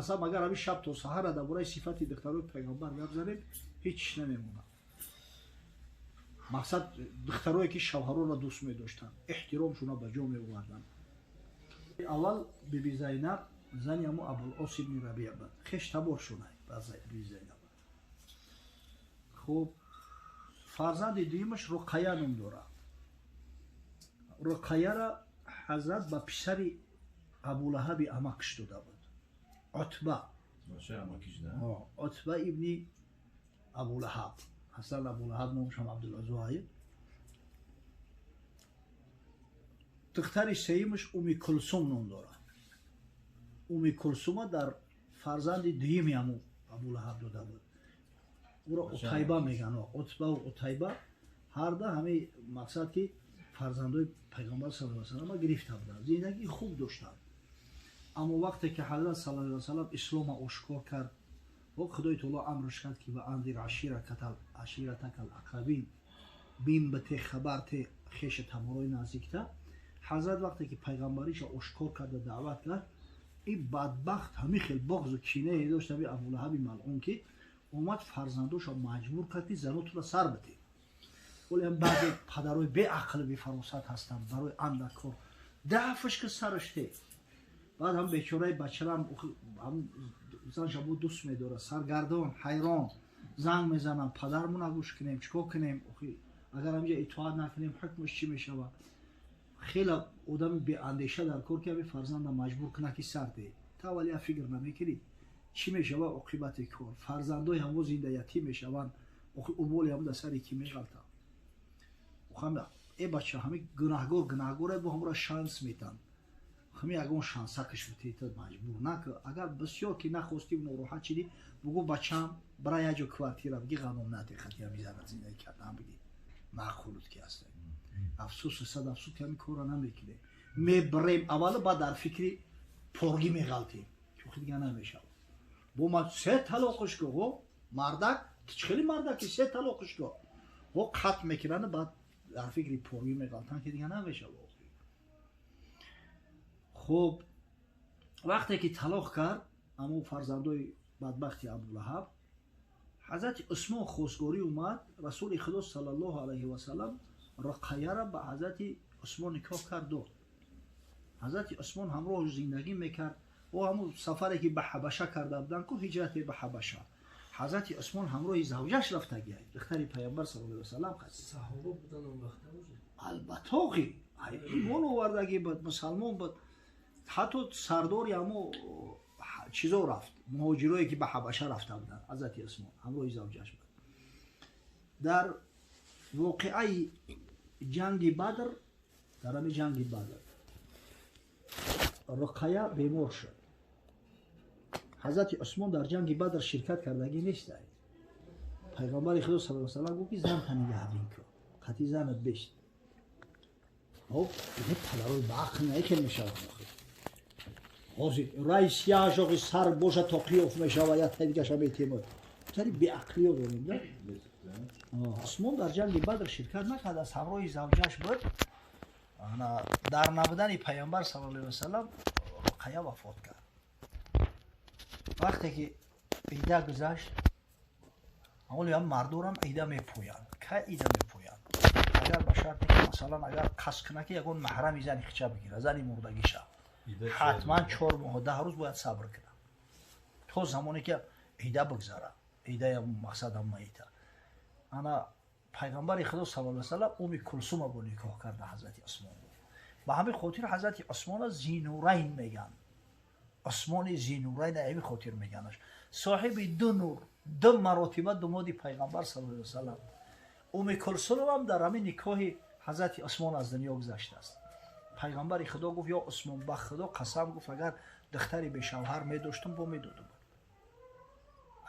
Қасам, агар ҳамин шаб то саҳара дар бораи сифати духтарои пайғамбар гап занем, ҳеҷ чиз намемонад. Мақсад, духтарое ки шавҳаронро дӯст медоштанд, эҳтиромшонро ба ҷо меоварданд. Аввал биби Зайнаб зани ҳамо Абулос ибни Рабиа буд, хеш табор шунай биби Зайнаб. Хуб, фарзанди дуюмаш Руқая ном дорад. Руқаяра ҳазрат ба писари Абулаҳаби амакш дода буд, Утба, Утба ибни Абулаҳаб. Ҳасан Абулаҳаб номашам Абдулуззои. Духтари сеюмаш Уми Кулсум ном дорад. Уми Кулсума дар фарзанди дуюми ҳаму Абулаҳаб дода буд. Ӯро Утайба мегӯянд. Утбаву Утайба ҳарда ҳамаи мақсад ки фарзандои пайғамбар саллаллоҳу алайҳи васаллам гирифта буданд, зиндагии хуб доштанд. Аммо вақте ки ҳазрат саллаллоҳу алайҳи васаллам ислома ошкор кард, ва Худои таоло амрш кард ки ва андир аширатакал ақрабин, бим бите, хабар те хеша таборои наздикта. Ҳазрат вақте ки пайғамбариша ошкор карда даъват кард, ин бадбахт ҳамин хел боғзу кинае дошт, ҳамин Абулаҳаби малъун, ки омад фарзандоша маҷбур кард ки занотонро сар битед. Вале ҳам баъзе падарои беақлу бефаросат ҳастанд, барои андак кор дафш ки сараш те. Баъд ҳам бечораи бачарам ҳам занша бо дӯст медорад, саргардон, ҳайрон, занг мезанам, падармона гӯш кунем, чикор кунем? Агар ҳамҷа итоат накунем, ҳукмаш чӣ мешавад? Хеле одами беандеша дар кор ки ҳамин фарзанда маҷбур кунад ки сар де. Та аввал як фикр намекунӣ, чӣ мешавад оқибати кор? Фарзандои ҳамо зинда ятим мешаванд, уболи ҳам дар сари ки меғалтанд. Э бача, ҳами гунаҳгор гунаҳгоре, бо ҳамро шанс метанд. Ҳами ягон шансакаш битета, маҷбур нака. Агар бисёр ки нахостӣ, нороҳат шидӣ, бугӯ бачам, бира як ҷо квартира биги, ғамом наде, хати ҳами занат зиндагӣ кардан биги. Маъқулут ки ҳаста. Афсӯс, сад афсӯс ки ҳамин корро намекунем. Мебарем аввало, баъд дар фикри поргӣ меғалтем. Чунки дига намешавад. Бо ма се талоқш ко, ҳо мардак, ту чӣ хеле мардаки се талоқш ко. Ҳо қатъ мекунанд, баъд дар фикри поргӣ меғалтанд ки дига намешавад. Хуб, вақте ки талоқ кард, аммо фарзандои бадбахти Абулаҳаб, ҳазрати Усмон хостгорӣ омад, Расули Худо саллаллоҳу алайҳи васаллам Руқаяра ба ҳазрати Усмон никоҳ кард, дод. Ҳазрати Усмон ҳамроҳ зиндагӣ мекард. О ҳамун сафаре ки ба Ҳабаша карда буданд ку, ҳиҷрате ба Ҳабаша, ҳазрати Усмон ҳамроҳи завҷаш рафтагиай, духтари пайғамбар саллаллоҳу алайҳи васаллам. Саҳоба будан он вақт? Албатта, охи имон овардагӣ буд, мусалмон буд. Ҳатто сардори ҳамо чизо рафт, муҳоҷирое ки ба Ҳабаша рафта буданд, ҳазрати Усмон ҳамроҳи завҷаш буд. Дар воқеаи ҷанги Бадр, дар ҳамин ҷанги Бадр Руқая бемор шуд. Ҳазрати Усмон дар ҷанги Бадр ширкат кардагӣ нестай. Пайғамбари Худо саллаллоҳу алайҳи васаллам гуфт ки занта нигаҳбин кун, қатъи занат бешт. Хоб, падарои баақл наихел мешавад. Ҳозир райс яшоқи сар боша то қиёф мешава, як тай дигаша метемад. Сари беақлиё дорем, да? Усмон дар ҷанги Бадр ширкат накард, аз ҳамроҳи завҷаш буд. Дар набудани пайғамбар саллаллоҳу алайҳи васаллам Руқая вафот кард. Вақте ки ида гузашт, ҳоло ҳам мардорам ида мепӯянд. Кай ида мепӯянд? Агар ба шарте ки масалан агар қасд кунад ки ягон маҳрами зани хича бигира, зани мурдагиша, ҳатман 4 моҳу 10 рӯз бояд сабр кунад то замоне ки ида бигзарад. Идаи мақсадам маита. Ана пайғамбари Худо саллаллоҳу алайҳи васаллам Уми Кулсума бо никоҳ карда ҳазрати Усмон. Ба ҳамин хотир ҳазрати Усмона Зинурайн мегӯянд. Усмони Зинурайн ҳамин хотир мегӯянаш. Соҳиби ду нур, ду маротиба думоди пайғамбар саллаллоҳу алайҳи васаллам. Уми Кулсум ҳам дар ҳамин никоҳи ҳазрати Усмон аз дунё гузаштааст. Пайғамбари Худо гуфт: ё Усмон, ба Худо қасам, гуфт, агар духтари бешавҳар медоштум, бо медодум.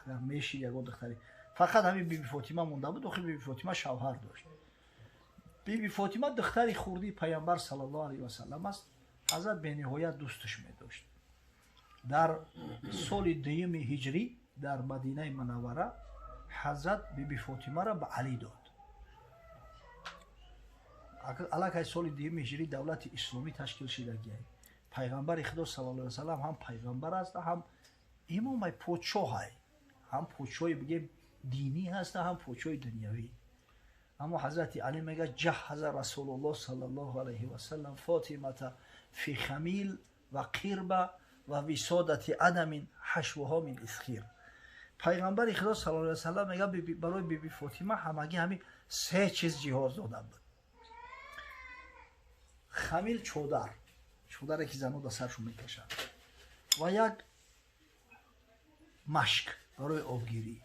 Агар мешид ягон духтари, фақат ҳамин биби Фотима монда буд, охир биби Фотима шавҳар дошт. Биби Фотима духтари хурдии пайғамбар саллаллоҳу алайҳи васаллам аст. Ҳазрат бениҳоят дӯсташ медошт. Дар соли дуюми ҳиҷрӣ дар Мадинаи Мунаввара ҳазрат биби Фотимаро ба Алӣ дод. Аллакай соли дуюми ҳиҷрӣ давлати исломӣ ташкил шидагиай. Пайғамбари Худо саллаллоҳу алайҳи васаллам ҳам пайғамбар аст, ҳам Имомай подшоҳай, ҳам подшоҳи бигем динӣ ҳаста, ҳам подшоҳи дунявӣ. Аммо ҳазрати Али мега ҷаҳаза Расулуллоҳ саллаллоҳу алайҳи васаллам Фотимата фи хамил ва қирба ва висодати адамин ҳашвуҳо мин исхир. Пайғамбари Худо саллаллоҳу алайҳи васаллам мега барои биби Фотима ҳамагӣ ҳамин се чиз ҷиҳоз дода буд. Хамил чодар, чодаре ки занҳо дар саршон мекашанд, ва як машк барои обгирӣ,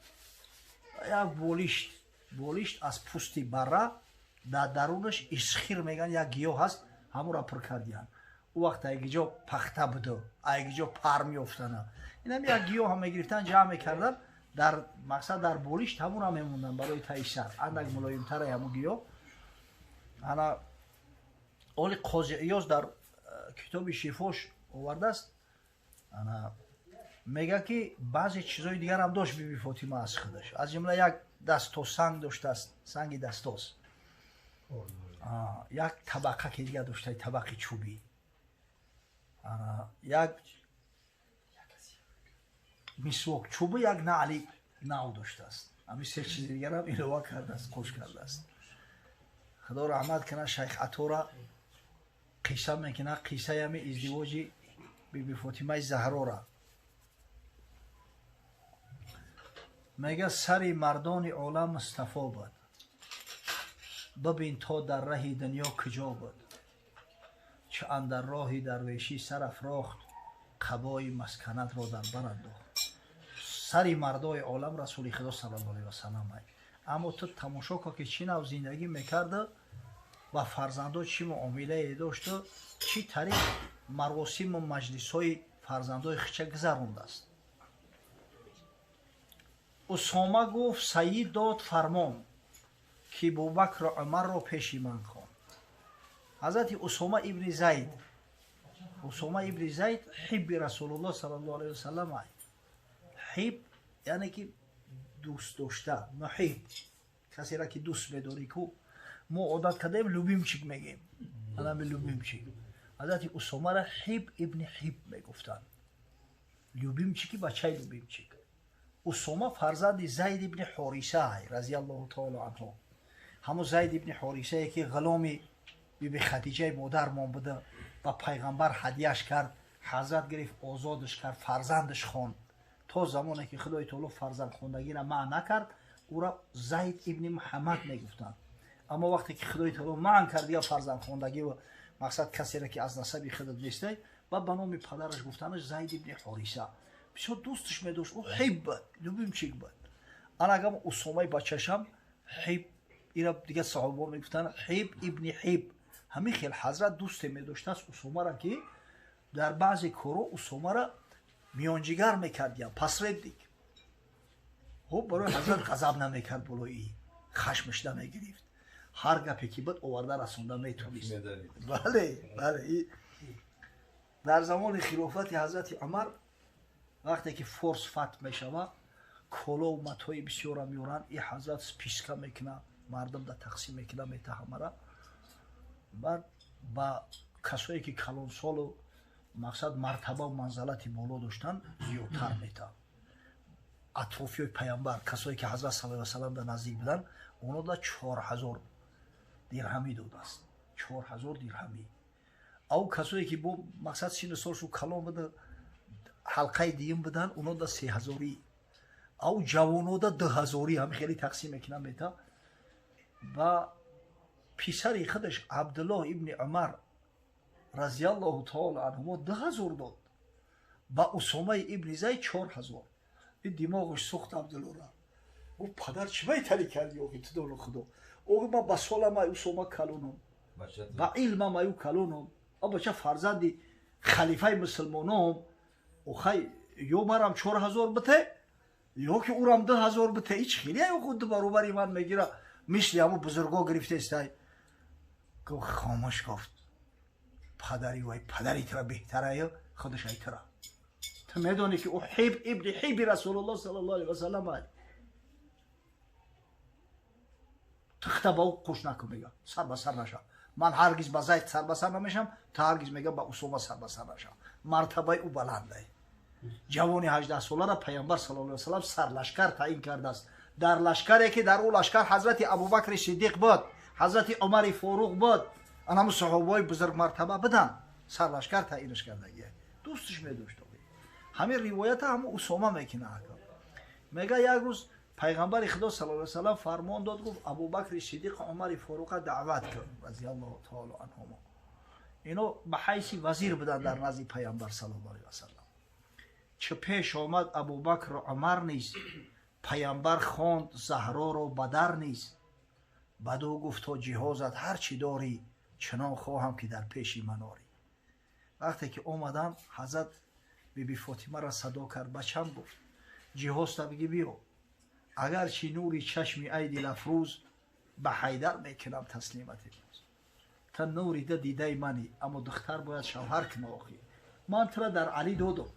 ва як болишт, болишт аз пӯсти бара, дар дарунаш исхир меган як гиёҳ ҳаст, ҳамонро пур кардиянд. Ӯ вақт айгиҷо пахта буду, айгиҷо пар меёфтана. Инам як гиёҳ ҳам мегирифтан, ҷамъ мекардан, дар мақсад дар болишт ҳамонро мемондан барои таи сар, андак мулоимтаре ҳамон гиёҳ. Ана оли Қози Иёз дар китоби Шифош овардааст, ана мега ки баъзе чизҳои дигарам дошт биби Фотима аз худаш, аз ҷумла як дастосанг доштааст, санги дастос, як табақа ки дигар дошта, табақи чӯбӣ, як мисвок чӯбу, як наъли нав доштааст. Ҳамин се чизи дигарам илова кардааст, қош кардааст. Худо раҳмат кунад Шайх Атора, қисса мекунад, қиссаи ҳами издивоҷи биби Фотимаи Заҳрора. Мега сари мардони олам Мустафо буд, бибин то дар раҳи дунё куҷо буд, чӣ андар роҳи дарвешӣ сар афрохт, қабои масканатро дар бар андохт. Сари мардои олам Расули Худо саллаллоҳу алайҳи васаллам. Аммо ту тамошо кун ки чӣ нав зиндагӣ мекарду, ба фарзандо чӣ муомилае дошту, чӣ тариқ маросиму маҷлисҳои фарзандои хича гузарондааст. Усома гуфт Саид дод фармон, ки Бубакру Умарро пеши ман хон. Ҳазрати Усома ибни Зайд, Усома ибни Зайд ҳибби Расулуллоҳ саллаллоҳу алайҳи васаллам. Ҳиб яъне ки дӯст дошта, муҳиб, касеро ки дӯст медорӣ ку. Мо одат кардаем любимчик мегем, анами любимчик. Ҳазрати Усомаро ҳиб ибни ҳиб мегуфтанд, любимчики бачаи любимчик. Усома фарзанди Зайд ибни Ҳориса разияллоҳу таоло анҳу, ҳамон Зайд ибни Ҳорисае ки ғуломи биби Хадиҷаи модармон буда, ба пайғамбар ҳадияш кард, ҳазрат гирифт, озодаш кард, фарзандаш хонд. То замоне ки Худои таоло фарзандхондагиро манъ накард, ӯро Зайд ибни Муҳаммад мегуфтанд. Аммо вақте ки Худои таоло манъ кард дигар фарзандхондагӣ ва мақсад касеро ки аз насаби худат нестай, ба номи падараш гуфтанаш Зайд ибни Ҳориса. Бисёр дӯсташ медошт, ӯ ҳиб буд, любимчик буд. Ана агар Усомаи бачашам ҳиб, ира дигар саҳобаҳо мегуфтанд ҳиб ибни ҳиб. Ҳамин хел ҳазрат дӯсте медоштааст Усомаро, ки дар баъзе корҳо Усомаро миёнҷигар мекардиям, посредник. Хуб, барои ҳазрат ғазаб намекард, болои хашмаш намегирифт, ҳар гапе ки буд оварда расонда метонист. Бале, бале. Дар замони хилофати ҳазрати Умар вақте ки форс фатҳ мешавад, колову матҳои бисёра меоранд, и ҳазрат списка мекунад, мардум да тақсим мекунад, мета ҳамара. Баъд ба касое ки калонсолу мақсад мартабаву манзалати боло доштанд зиёдтар мета. Атрофиёи пайғамбар, касое ки ҳазрат саллаллоҳу алайҳи васаллам дар наздик буданд, оно да 4000 дирҳамӣ додааст, 4000 дирҳамӣ. Ав касое ки бо мақсад сину солшу калон буда, ҳалқаи дуюм буданд, оно да 3000, ав ҷавонода 2000, ҳами хеле тақсим мекунанд мета. Ба писари худаш Абдуллоҳ ибни Умар разияллоҳу таоло анҳумо 2000 дод, ба Усомаи ибни Зайд 4000. Ин димоғаш сӯхт Абдуллоҳра. Гуфт падар чӣ майталӣ кардӣ охи ту дону худо? Охи ман ба солам ай Усома калонам, ба илмам ай ӯ калонам, а бача фарзанди халифаи мусулмоном, охай ё марам 4000 бите, ё ки ӯрам 2000 бите, ҳеч хеле ай худ ду баробари ман мегира, мисли ҳамун бузурго гирифтестай. Гуфт хомӯш, гуфт падари вай падари тура беҳтараю худаш ай тура. Ту медонӣ ки ӯ ҳиб ибни ҳиби Расулуллоҳ саллаллоҳу алайҳи васаллам ай. Тихта ба ӯ қуш накун, мега сар ба сар наша. Ман ҳаргиз ба Зайд сар ба сар намешам, ту ҳаргиз мега ба Усома сар ба сар нашам. Мартабаи ӯ баландай. Ҷавони 18 соларо Пайғамбар саллаллоҳу алайҳи васаллам сарлашкар таъин кардааст. Дар лашкаре ки дар ӯ лашкар ҳазрати Абубакри Сиддиқ буд, ҳазрати Умари Форуқ буд, анаму саҳобаҳои бузургмартаба буданд, сарлашкар таъинаш кардагия. Дӯстш медошт. Ҳамин ривоята ҳаму Усома мекунад. Ака мега, як рӯз Пайғамбари Худо саллаллоҳу алайҳи васаллам фармон дод, гуфт: «Абубакри Сиддиқ, Умари Форуқа даъват кун», разиаллоҳу таоло анҳумо. Ино ба ҳайси вазир буданд дар назди Пайғамбар саллаллоҳу алайҳи васаллам. Чӣ пеш омад Абубакру Умар низ, Пайғамбар хонд Заҳроро ба дар низ. Баду гуфт: «То ҷиҳозат ҳар чӣ дорӣ, чунон хоҳам, ки дар пеши ман орӣ». Вақте ки омаданд, ҳазрат Биби Фотимаро садо кард: «Бачам», гуфт, «ҷиҳозта биги, биё. Агарчи нури чашми ай дилафрӯз, ба Ҳайдар мекунам таслимат имрӯз. Та нури да дидаи мани, аммо духтар бояд шавҳар куна. Охир ман тура дар Алӣ додам».